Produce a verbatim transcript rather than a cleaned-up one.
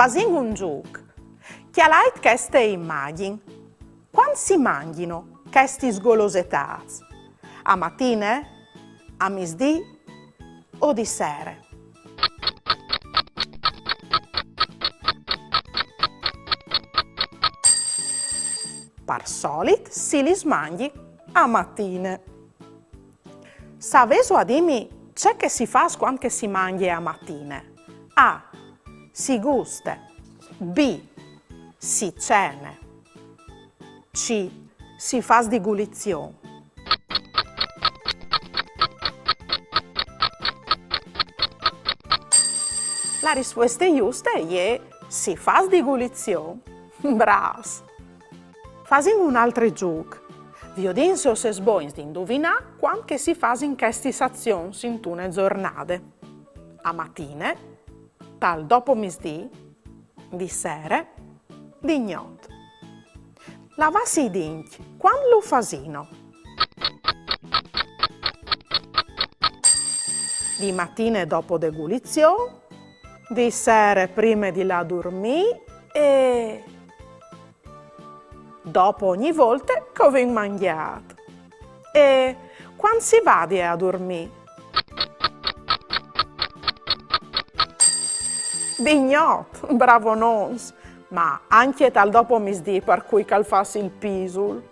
Fasìn un zûc. Cjalait cheste imagjin. Cuant si mangjino chestis golosetâts? A matine? A misdì o di sere? Par solit si lis mangji a matine. Savêso a dîmi ce che si fâs cuant che si mangje a matine? A. Si guste. B. Si cene. C. Si fâs di gulizion. La rispueste juste e je si fâs di gulizion. Brâfs! Fasìn un altri zûc. Viodìn se o sês bogns di induvinâ cuant che si fasin chestis azions intune zornade. A matine, tal dopomisdì, di sere, di gnot. Lavâsi i dincj, cuant lu fasino? Di matine dopo de gulizion, di sere prime di lâ a durmî e dopo ogni volte che o vin mangjât. E cuant si vadie a durmî? Di gnot, bravonons! Ma ancje tal dopomisdì par cui che al fâs il pisul.